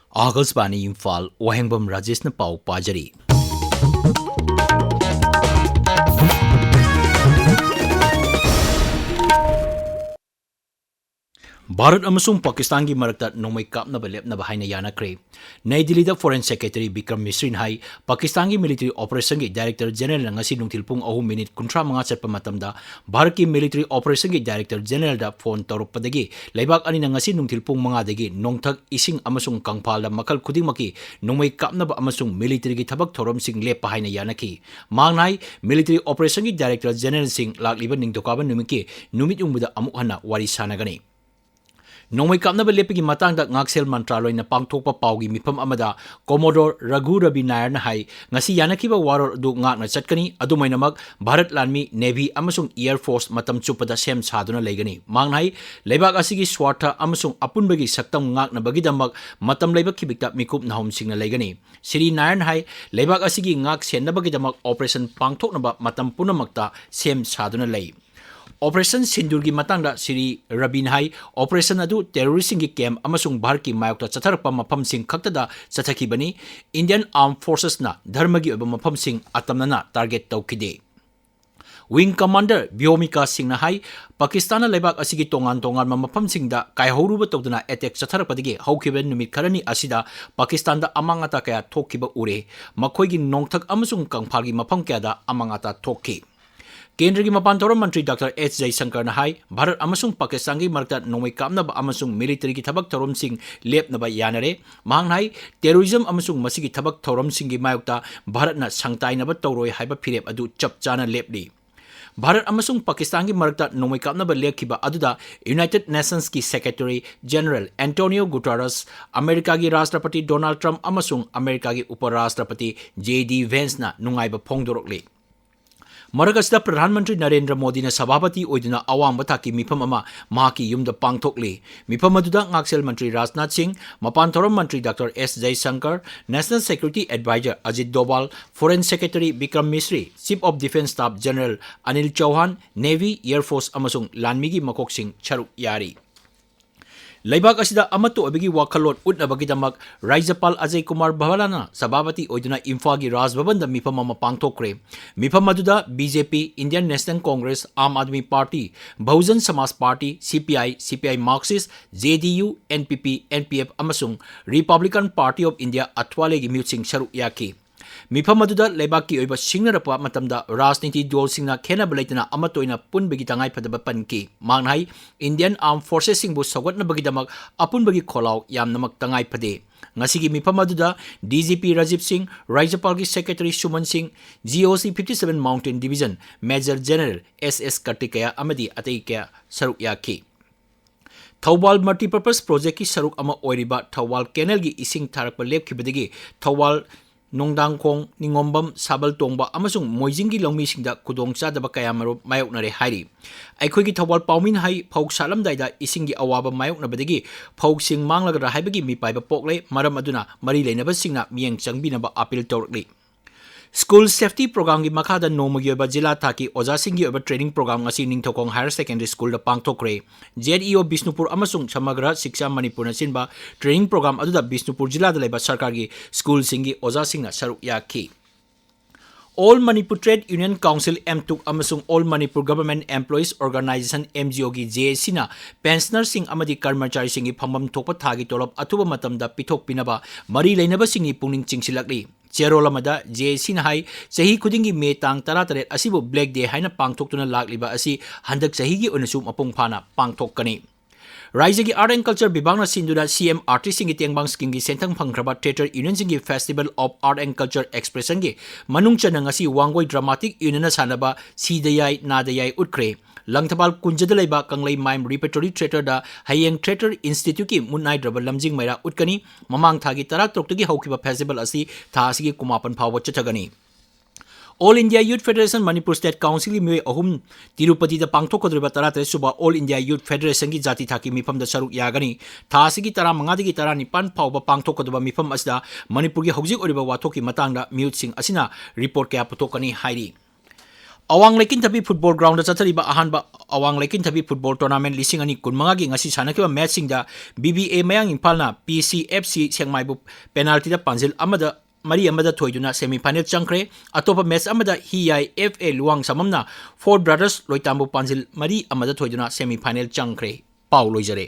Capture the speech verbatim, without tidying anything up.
ꯑꯥꯀꯥꯁꯕꯥꯅꯤ ꯏꯝꯐꯥꯜ, ꯋꯥꯍꯦꯡꯕꯝ ꯔꯥꯖꯦꯁꯅ ꯄꯥꯎ ꯄꯥꯖꯔꯤ꯫ ꯚꯥꯔꯠ ꯑꯃꯁꯨꯡ ꯄꯥꯀꯤꯁꯇꯥꯟꯒꯤ ꯃꯔꯛꯇ ꯅꯣꯡꯃꯩ ꯀꯥꯞꯅꯕ ꯂꯦꯞꯅꯕ ꯍꯥꯏꯅ ꯌꯥꯅꯈ꯭ꯔꯦ꯫ ꯅꯩ ꯗꯤꯜꯂꯤꯗ Foreign Secretary ꯕꯤꯀ꯭ꯔꯝ ꯃꯤꯁ꯭ꯔꯤꯅ ꯍꯥꯏ, ꯄꯥꯀꯤꯁꯇꯥꯟꯒꯤ military operationꯒꯤ Director Generalꯅ ꯉꯁꯤ ꯅꯨꯡꯊꯤꯜ ꯄꯨꯡ ꯑꯍꯨꯝ ꯃꯤꯅꯤꯠ ꯀꯨꯟꯊ꯭ꯔꯥ ꯃꯉꯥ ꯆꯠꯄ ꯃꯇꯝꯗ ꯚꯥꯔꯠꯀꯤ military operationꯒꯤ Director Generalꯗ phone ꯇꯧꯔꯛꯄꯗꯒꯤ ꯂꯩꯕꯥꯛ ꯑꯅꯤꯅ ꯉꯁꯤ ꯅꯨꯡꯊꯤꯜ ꯄꯨꯡ ꯃꯉꯥꯗꯒꯤ ꯅꯣꯡꯊꯛ, ꯏꯁꯤꯡ ꯑꯃꯁꯨꯡ ꯀꯪꯐꯥꯜꯗ ꯃꯈꯜ ꯈꯨꯗꯤꯡꯃꯛꯀꯤ ꯅꯣꯡꯃꯩ ꯀꯥꯞꯅꯕ ꯑꯃꯁꯨꯡ militaryꯒꯤ ꯊꯕꯛ ꯊꯧꯔꯝꯁꯤꯡ ꯂꯦꯞꯄ ꯍꯥꯏꯅ ꯌꯥꯅꯈꯤ꯫ ꯃꯍꯥꯛꯅ ꯍꯥꯏ, military operationꯒꯤ Director Generalꯁꯤꯡ ꯂꯥꯛꯂꯤꯕ ꯅꯤꯡꯊꯧꯀꯥꯕ ꯅꯨꯃꯤꯠꯀꯤ ꯅꯨꯃꯤꯠ ꯌꯨꯡꯕꯗ ꯑꯃꯨꯛ ꯍꯟꯅ ꯋꯥꯔꯤ ꯁꯥꯟꯅꯒꯅꯤ꯫ ꯅꯣꯡꯃꯩ ꯀꯥꯞꯅꯕ ꯂꯦꯞꯄꯒꯤ ꯃꯇꯥꯡꯗ ꯉꯥꯛꯁꯦꯜ ꯃꯟꯇ꯭ꯔꯥꯂꯣꯏꯅ ꯄꯥꯡꯊꯣꯛꯄ ꯄꯥꯎꯒꯤ ꯃꯤꯐꯝ ꯑꯃꯗ Commodore ꯔꯘꯨ ꯔꯕꯤ ꯅꯥꯌꯔꯅ ꯍꯥꯏ, ꯉꯁꯤ ꯌꯥꯅꯈꯤꯕ ꯋꯥꯔꯣꯜ ꯑꯗꯨ ꯉꯥꯛꯅ ꯆꯠꯀꯅꯤ꯫ ꯑꯗꯨꯝ ꯑꯣꯏꯅꯃꯛ, ꯚꯥꯔꯠ ꯂꯥꯟꯃꯤ, Navy ꯑꯃꯁꯨꯡ Air Force ꯃꯇꯝ ꯆꯨꯞꯄꯗ ꯁꯦꯝ ꯁꯥꯗꯨꯅ ꯂꯩꯒꯅꯤ꯫ ꯃꯍꯥꯛꯅ ꯍꯥꯏ, ꯂꯩꯕꯥꯛ ꯑꯁꯤꯒꯤ ꯁ꯭ꯋꯥꯔꯊ ꯑꯃꯁꯨꯡ ꯑꯄꯨꯟꯕꯒꯤ ꯁꯛꯇꯝ ꯉꯥꯛꯅꯕꯒꯤꯗꯃꯛ ꯃꯇꯝ ꯂꯩꯕ ꯈꯤꯕꯤꯛꯇ ꯃꯤꯀꯨꯞ ꯅꯥꯍꯨꯝꯁꯤꯡꯅ ꯂꯩꯒꯅꯤ꯫ ꯁ꯭ꯔꯤ ꯅꯥꯌꯔꯅ ꯍꯥꯏ, ꯂꯩꯕꯥꯛ ꯑꯁꯤꯒꯤ ꯉꯥꯛ ꯁꯦꯟꯅꯕꯒꯤꯗꯃꯛ operation ꯄꯥꯡꯊꯣꯛꯅꯕ ꯃꯇꯝ ꯄꯨꯝꯅꯃꯛꯇ ꯁꯦꯝ ꯁꯥꯗꯨꯅ ꯂꯩ꯫ Operation ꯁꯤꯟꯗꯨꯔꯒꯤ ꯃꯇꯥꯡꯗ ꯁ꯭ꯔꯤ ꯔꯕꯤꯅ ꯍꯥꯏ, operation ꯑꯗꯨ terroristꯁꯤꯡꯒꯤ camp ꯑꯃꯁꯨꯡ ꯚꯥꯔꯠꯀꯤ ꯃꯥꯌꯣꯛꯇ ꯆꯠꯊꯔꯛꯄ ꯃꯐꯝꯁꯤꯡ ꯈꯛꯇꯗ ꯆꯠꯊꯈꯤꯕꯅꯤ꯫ Indian Armed Forcesꯅ ꯙꯔꯃꯒꯤ ꯑꯣꯏꯕ ꯃꯐꯝꯁꯤꯡ ꯑꯇꯝꯅꯅ target ꯇꯧꯈꯤꯗꯦ꯫ Wing Commander ꯕ꯭ꯌꯣꯃꯤꯀꯥ ꯁꯤꯡꯅ ꯍꯥꯏ, ꯄꯥꯀꯤꯁꯇꯥꯟꯅ ꯂꯩꯕꯥꯛ ꯑꯁꯤꯒꯤ ꯇꯣꯉꯥꯟ ꯇꯣꯉꯥꯟꯕ ꯃꯐꯝꯁꯤꯡꯗ ꯀꯥꯏꯍꯧꯔꯨꯕ ꯇꯧꯗꯨꯅ attack ꯆꯠꯊꯔꯛꯄꯗꯒꯤ ꯍꯧꯈꯤꯕ ꯅꯨꯃꯤꯠ ꯈꯔꯅꯤ ꯑꯁꯤꯗ ꯄꯥꯀꯤꯁꯇꯥꯟꯗ ꯑꯃꯥꯡ ꯑꯇꯥ ꯀꯌꯥ ꯊꯣꯛꯈꯤꯕ ꯎꯔꯦ꯫ ꯃꯈꯣꯏꯒꯤ ꯅꯣꯡꯊꯛ ꯑꯃꯁꯨꯡ ꯀꯪꯐꯥꯜꯒꯤ ꯃꯐꯝ ꯀꯌꯥꯗ ꯑꯃꯥꯡ ꯑꯇꯥ ꯊꯣꯛꯈꯤ꯫ ꯀꯦꯟꯗ꯭ꯔꯒꯤ ꯃꯄꯥꯟ ꯊꯧꯔꯝ ꯃꯟꯇ꯭ꯔꯤ Doctor S ꯖꯌꯁꯪꯀꯔꯅ ꯍꯥꯏ, ꯚꯥꯔꯠ ꯑꯃꯁꯨꯡ ꯄꯥꯀꯤꯁꯇꯥꯟꯒꯤ ꯃꯔꯛꯇ ꯅꯣꯡꯃꯩ ꯀꯥꯞꯅꯕ ꯑꯃꯁꯨꯡ militaryꯒꯤ ꯊꯕꯛ ꯊꯧꯔꯝꯁꯤꯡ ꯂꯦꯞꯅꯕ ꯌꯥꯅꯔꯦ꯫ ꯃꯍꯥꯛꯅ ꯍꯥꯏ, terrorism ꯑꯃꯁꯨꯡ ꯃꯁꯤꯒꯤ ꯊꯕꯛ ꯊꯧꯔꯝꯁꯤꯡꯒꯤ ꯃꯥꯌꯣꯛꯇ ꯚꯥꯔꯠꯅ ꯁꯪꯇꯥꯏꯅꯕ ꯇꯧꯔꯣꯏ ꯍꯥꯏꯕ ꯐꯤꯔꯦꯞ ꯑꯗꯨ ꯆꯞ ꯆꯥꯅ ꯂꯦꯞꯂꯤ꯫ ꯚꯥꯔꯠ ꯑꯃꯁꯨꯡ ꯄꯥꯀꯤꯁꯇꯥꯟꯒꯤ ꯃꯔꯛꯇ ꯅꯣꯡꯃꯩ ꯀꯥꯞꯅꯕ ꯂꯦꯞꯈꯤꯕ ꯑꯗꯨꯗ United Nations Secretary General Antonio Guterres, ꯑꯃꯦꯔꯤꯀꯥꯒꯤ ꯔꯥꯁꯇ꯭ꯔꯄꯇꯤ ꯗꯣꯅꯥꯜꯗ ꯇ꯭ꯔꯝꯞ ꯑꯃꯁꯨꯡ ꯑꯃꯦꯔꯤꯀꯥꯒꯤ ꯎꯄ ꯔꯥꯁꯇ꯭ꯔꯄꯇꯤ J D Vanceꯅ ꯅꯨꯡꯉꯥꯏꯕ ꯐꯣꯡꯗꯣꯔꯛꯂꯤ꯫ ꯃꯔꯛ ꯑꯁꯤꯗ ꯄ꯭ꯔꯙꯥꯟ ꯃꯟꯇ꯭ꯔꯤ ꯅꯔꯦꯟꯗ꯭ꯔ ꯃꯣꯗꯤꯅ ꯁꯚꯥꯄꯇꯤ ꯑꯣꯏꯗꯨꯅ ꯑꯋꯥꯡꯕ ꯊꯥꯛꯀꯤ ꯃꯤꯐꯝ ꯑꯃ ꯃꯍꯥꯛꯀꯤ ꯌꯨꯝꯗ ꯄꯥꯡꯊꯣꯛꯂꯤ꯫ ꯃꯤꯐꯝ ꯑꯗꯨꯗ ꯉꯥꯛꯁꯦꯜ ꯃꯟꯇ꯭ꯔꯤ ꯔꯥꯖꯅꯥꯊ ꯁꯤꯡ, ꯃꯄꯥꯟ ꯊꯧꯔꯝ ꯃꯟꯇ꯭ꯔꯤ Doctor S ꯖꯌꯁꯪꯀꯔ, National Security Advisor Ajit ꯗꯣꯚꯥꯜ, Foreign Secretary Bikram ꯃꯤꯁ꯭ꯔꯤ, Chief of Defence Staff General Anil ꯆꯧꯍꯥꯟ, Navy, Air Force ꯑꯃꯁꯨꯡ ꯂꯥꯟꯃꯤꯒꯤ ꯃꯀꯣꯛꯁꯤꯡ ꯁꯔꯨꯛ ꯌꯥꯔꯤ꯫ ꯂꯩꯕꯥꯛ ꯑꯁꯤꯗ ꯑꯃꯠꯇ ꯑꯣꯏꯕꯒꯤ ꯋꯥꯈꯜꯂꯣꯟ ꯎꯠꯅꯕꯒꯤꯗꯃꯛ ꯔꯥꯖ꯭ꯌꯄꯥꯜ ꯑꯖꯌ ꯀꯨꯃꯥꯔ ꯚꯜꯂꯥꯅ ꯁꯚꯥꯄꯇꯤ ꯑꯣꯏꯗꯨꯅ ꯏꯝꯐꯥꯜꯒꯤ ꯔꯥꯖ ꯚꯕꯟꯗ ꯃꯤꯐꯝ ꯑꯃ ꯄꯥꯡꯊꯣꯛꯈ꯭ꯔꯦ꯫ ꯃꯤꯐꯝ ꯑꯗꯨꯗ B J P, Indian National Congress, Aam Aadmi Party, Bahujan Samaj Party, C P I, C P I Marxist, J D U, N P P, N P F ꯑꯃꯁꯨꯡ Republican Party of India, ꯑꯊ꯭ꯋꯥꯂꯦꯒꯤ ꯃꯤꯍꯨꯠꯁꯤꯡ ꯁꯔꯨꯛ ꯌꯥꯈꯤ꯫ ꯃꯤꯐꯝ ꯑꯗꯨꯗ ꯂꯩꯕꯥꯛꯀꯤ ꯑꯣꯏꯕ ꯁꯤꯡꯅꯔꯛꯄ ꯃꯇꯝꯗ ꯔꯥꯖꯅꯤꯇꯤ ꯗꯣꯜꯁꯤꯡꯅ ꯈꯦꯟꯅꯕ ꯂꯩꯇꯅ ꯑꯃꯠꯇ ꯑꯣꯏꯅ ꯄꯨꯟꯕꯒꯤ ꯇꯉꯥꯏꯐꯗꯕ ꯄꯟꯈꯤ꯫ ꯃꯍꯥꯛꯅ ꯍꯥꯏ, Indian Armed Forcesꯁꯤꯡꯕꯨ ꯁꯧꯒꯠꯅꯕꯒꯤꯗꯃꯛ ꯑꯄꯨꯟꯕꯒꯤ ꯈꯣꯜꯂꯥꯎ ꯌꯥꯝꯅꯃꯛ ꯇꯉꯥꯏ ꯐꯗꯦ꯫ ꯉꯁꯤꯒꯤ ꯃꯤꯐꯝ ꯑꯗꯨꯗ D G P ꯔꯥꯖꯤꯕ ꯁꯤꯡ, ꯔꯥꯖ꯭ꯌꯄꯥꯜꯒꯤ Secretary ꯁꯨꯃꯟ ꯁꯤꯡ, G O C fifty seven Mountain Division Major General S S ꯀꯥꯔꯇꯤꯀꯦꯌꯥ ꯑꯃꯗꯤ ꯑꯇꯩ ꯀꯌꯥ ꯁꯔꯨꯛ ꯌꯥꯈꯤ꯫ ꯊꯧꯕꯥꯜ Multipurpose Projectꯀꯤ ꯁꯔꯨꯛ ꯑꯃ ꯑꯣꯏꯔꯤꯕ ꯊꯧꯕꯥꯜ Canalꯒꯤ ꯏꯁꯤꯡ ꯊꯥꯔꯛꯄ ꯂꯦꯞꯈꯤꯕꯗꯒꯤ ꯊꯧꯕꯥꯜ ꯅꯣꯡꯗꯥꯡꯈꯣꯡ, ꯅꯤꯉꯣꯝꯕꯝ, ꯁꯥꯕꯜ ꯇꯣꯡꯕ ꯑꯃꯁꯨꯡ ꯃꯣꯏꯖꯤꯡꯒꯤ ꯂꯧꯃꯤꯁꯤꯡꯗ ꯈꯨꯗꯣꯡꯆꯥꯗꯕ ꯀꯌꯥꯃꯔꯨꯝ ꯃꯥꯌꯣꯛꯅꯔꯦ ꯍꯥꯏꯔꯤ꯫ ꯑꯩꯈꯣꯏꯒꯤ ꯊꯧꯕꯥꯜ ꯄꯥꯎꯃꯤꯅ ꯍꯥꯏ, ꯐꯧ ꯁꯥꯠꯂꯝꯗꯥꯏꯗ ꯏꯁꯤꯡꯒꯤ ꯑꯋꯥꯕ ꯃꯥꯌꯣꯛꯅꯕꯗꯒꯤ ꯐꯧꯁꯤꯡ ꯃꯥꯡꯂꯒꯗ꯭ꯔꯥ ꯍꯥꯏꯕꯒꯤ ꯃꯤꯄꯥꯏꯕ ꯄꯣꯛꯂꯦ꯫ ꯃꯔꯝ ꯑꯗꯨꯅ ꯃꯔꯤ ꯂꯩꯅꯕꯁꯤꯡꯅ ꯃꯤꯠꯌꯦꯡ ꯆꯪꯕꯤꯅꯕ ꯑꯥꯄꯤꯜ ꯇꯧꯔꯛꯂꯤ꯫ School Safety Programmeꯒꯤ ꯃꯈꯥꯗ ꯅꯣꯡꯃꯒꯤ ꯑꯣꯏꯕ ꯖꯤꯂꯥ ꯊꯥꯛꯀꯤ ꯑꯣꯖꯥꯁꯤꯡꯒꯤ ꯑꯣꯏꯕ training program ꯉꯁꯤ Ningthoukhong Higher Secondary Schoolꯗ ꯄꯥꯡꯊꯣꯛꯈ꯭ꯔꯦ꯫ Z E O Bishnupur ꯑꯃꯁꯨꯡ ꯁꯃꯒ꯭ꯔ ꯁꯤꯛꯁꯥ ꯃꯅꯤꯄꯨꯔꯅꯆꯤꯡꯕ training program ꯑꯗꯨꯗ ꯕꯤꯁꯅꯨꯄꯨꯔ ꯖꯤꯂꯥꯗ ꯂꯩꯕ ꯁꯔꯀꯥꯔꯒꯤ schoolꯁꯤꯡꯒꯤ ꯑꯣꯖꯥꯁꯤꯡꯅ ꯁꯔꯨꯛ ꯌꯥꯈꯤ꯫ All Manipur Trade Union Council, ꯑꯦꯝꯇꯨꯛ, ꯑꯃꯁꯨꯡ All Manipur Government Employees Organisation, M G Oꯒꯤ J A Cꯅ pensionerꯁꯤꯡ ꯑꯃꯗꯤ ꯀꯔꯃꯆꯥꯔꯤꯁꯤꯡꯒꯤ ꯐꯪꯐꯝ ꯊꯣꯛꯄ ꯊꯥꯒꯤ ꯇꯣꯂꯣꯞ ꯑꯊꯨꯕ ꯃꯇꯝꯗ ꯄꯤꯊꯣꯛꯄꯤꯅꯕ ꯃꯔꯤ ꯂꯩꯅꯕꯁꯤꯡꯒꯤ ꯄꯨꯛꯅꯤꯡ ꯆꯤꯡꯁꯤꯜꯂꯛꯂꯤ꯫ ꯆꯦꯔꯣꯜ ꯑꯃꯗ J A Cꯅ ꯍꯥꯏ, ꯆꯍꯤ ꯈꯨꯗꯤꯡꯒꯤ ꯃꯦ ꯇꯥꯡ ꯇꯔꯥꯇꯔꯦꯠ ꯑꯁꯤꯕꯨ Black Day ꯍꯥꯏꯅ ꯄꯥꯡꯊꯣꯛꯇꯨꯅ ꯂꯥꯛꯂꯤꯕ ꯑꯁꯤ ꯍꯟꯗꯛ ꯆꯍꯤꯒꯤ ꯑꯣꯏꯅꯁꯨ ꯃꯄꯨꯡ ꯐꯥꯅ ꯄꯥꯡꯊꯣꯛꯀꯅꯤ꯫ ꯔꯥꯏꯖ꯭ꯌꯒꯤ Art and Culture ꯕꯤꯚꯥꯒꯅ ꯁꯤꯟꯗꯨꯅ C M Artistꯁꯤꯡꯒꯤ ꯇꯦꯡꯕꯥꯡ schemeꯒꯤ ꯁꯦꯟꯊꯪ ꯐꯪꯈ꯭ꯔꯕ theatre unionꯁꯤꯡꯒꯤ Festival of Art and Culture Expressionꯒꯤ ꯃꯅꯨꯡ ꯆꯟꯅ ꯉꯁꯤ ꯋꯥꯡꯒꯣꯏ Dramatic Unionꯅ ꯁꯥꯟꯅꯕ ꯁꯤꯗ ꯌꯥꯏ, ꯅꯥꯗ ꯌꯥꯏ ꯎꯠꯈ꯭ꯔꯦ꯫ ꯂꯪꯊꯕꯥꯜ ꯀꯨꯟꯖꯗ ꯂꯩꯕ ꯀꯪꯂꯩ Mime Repertory Theatreꯗ ꯍꯌꯦꯡ Theatre Instituteꯀꯤ ꯃꯨꯠ ꯅꯥꯏꯗ꯭ꯔꯕ ꯂꯝꯖꯤꯡ ꯃꯩꯔꯥ ꯎꯠꯀꯅꯤ꯫ ꯃꯃꯥꯡ ꯊꯥꯒꯤ ꯇꯔꯥꯇꯔꯨꯛꯇꯒꯤ ꯍꯧꯈꯤꯕ festival ꯑꯁꯤ ꯊꯥ ꯑꯁꯤꯒꯤ ꯀꯨꯟꯃꯥꯄꯟ ꯐꯥꯎꯕ ꯆꯠꯊꯒꯅꯤ꯫ All India Youth Federation Manipur State Councilꯒꯤ ꯃꯤꯑꯣꯏ ꯑꯍꯨꯝ ꯇꯤꯔꯨꯄꯇꯤꯗ ꯄꯥꯡꯊꯣꯛꯀꯗꯧꯔꯤꯕ ꯇꯔꯥꯇꯔꯦꯠ ꯁꯨꯕ All India Youth Federationꯒꯤ ꯖꯥꯇꯤ ꯊꯥꯛꯀꯤ ꯃꯤꯐꯝꯗ ꯁꯔꯨꯛ ꯌꯥꯒꯅꯤ꯫ ꯊꯥ ꯑꯁꯤꯒꯤ ꯇꯔꯥꯃꯉꯥꯗꯒꯤ ꯇꯔꯥꯅꯤꯄꯥꯟ ꯐꯥꯎꯕ ꯄꯥꯡꯊꯣꯛꯀꯗꯕ ꯃꯤꯐꯝ ꯑꯁꯤꯗ ꯃꯅꯤꯄꯨꯔꯒꯤ ꯍꯧꯖꯤꯛ ꯑꯣꯏꯔꯤꯕ ꯋꯥꯊꯣꯛꯀꯤ ꯃꯇꯥꯡꯗ ꯃꯤꯍꯨꯠꯁꯤꯡ ꯑꯁꯤꯅ report ꯀꯌꯥ ꯄꯨꯊꯣꯛꯀꯅꯤ ꯍꯥꯏꯔꯤ꯫ ꯑꯋꯥꯡ ꯂꯩꯀꯤꯟꯊꯕꯤ ꯐꯨꯠꯕꯣꯜ ꯒ꯭ꯔꯥꯎꯟꯗ ꯆꯠꯊꯔꯤꯕ ꯑꯍꯥꯟꯕ ꯑꯋꯥꯡ ꯂꯩꯀꯤꯟꯊꯕꯤ ꯐꯨꯠꯕꯣꯜ ꯇꯣꯔꯅꯥꯃꯦꯟ ꯂꯤꯁꯤꯡ ꯑꯅꯤ ꯀꯨꯟꯃꯉꯥꯒꯤ ꯉꯁꯤ ꯁꯥꯟꯅꯈꯤꯕ ꯃꯦꯠꯆꯁꯤꯡꯗ ꯕꯤ ꯕꯤ ꯑꯦ ꯃꯌꯥꯡ ꯏꯝꯐꯥꯜꯅ ꯄꯤ ꯁꯤ ꯑꯦꯐ ꯁꯤ ꯁꯦꯛꯃꯥꯏꯕꯨ ꯄꯦꯅꯥꯜꯇꯤꯗ ꯄꯥꯟꯖꯤꯜ ꯑꯃꯗ, ꯃꯔꯤ ꯑꯃꯗ ꯊꯣꯏꯗꯨꯅ ꯁꯦꯃꯤ ꯐꯥꯏꯅꯦꯜ ꯆꯪꯈ꯭ꯔꯦ꯫ ꯑꯇꯣꯞꯄ ꯃꯦꯠꯆ ꯑꯃꯗ ꯍꯤꯌꯥꯏ ꯑꯦꯐ ꯑꯦ ꯂꯨꯋꯥꯡꯁꯝꯕꯝꯅ ꯐꯣꯔ ꯕ꯭ꯔꯗꯔꯁ ꯂꯣꯏꯇꯥꯝꯕꯨ ꯄꯥꯟꯖꯤꯜ ꯃꯔꯤ ꯑꯃꯗ ꯊꯣꯏꯗꯨꯅ ꯁꯦꯃꯤ ꯐꯥꯏꯅꯦꯜ ꯆꯪꯈ꯭ꯔꯦ꯫ ꯄꯥꯎ ꯂꯣꯏꯖꯔꯦ꯫